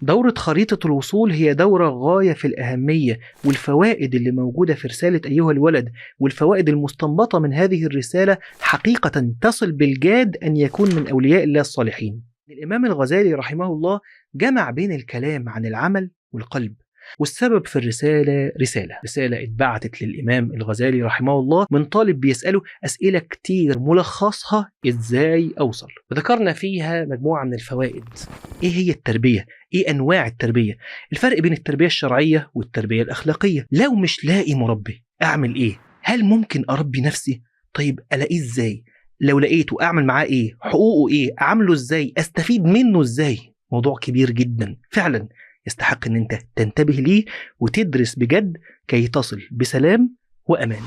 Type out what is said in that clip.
دورة خريطة الوصول هي دورة غاية في الأهمية، والفوائد اللي موجودة في رسالة أيها الولد والفوائد المستنبطة من هذه الرسالة حقيقة تصل بالجاد أن يكون من أولياء الله الصالحين. الإمام الغزالي رحمه الله جمع بين الكلام عن العمل والقلب، والسبب في الرسالة رسالة اتبعتت للإمام الغزالي رحمه الله من طالب بيسأله أسئلة كتير ملخصها إزاي أوصل، وذكرنا فيها مجموعة من الفوائد. إيه هي التربية؟ إيه أنواع التربية؟ الفرق بين التربية الشرعية والتربية الأخلاقية؟ لو مش لاقي مربي أعمل إيه؟ هل ممكن أربي نفسي؟ طيب ألاقيه إزاي؟ لو لقيته أعمل معاه إيه؟ حقوقه إيه؟ أعمله إزاي؟ أستفيد منه إزاي؟ موضوع كبير جدا فعلا يستحق ان انت تنتبه ليه وتدرس بجد كي تصل بسلام وامان.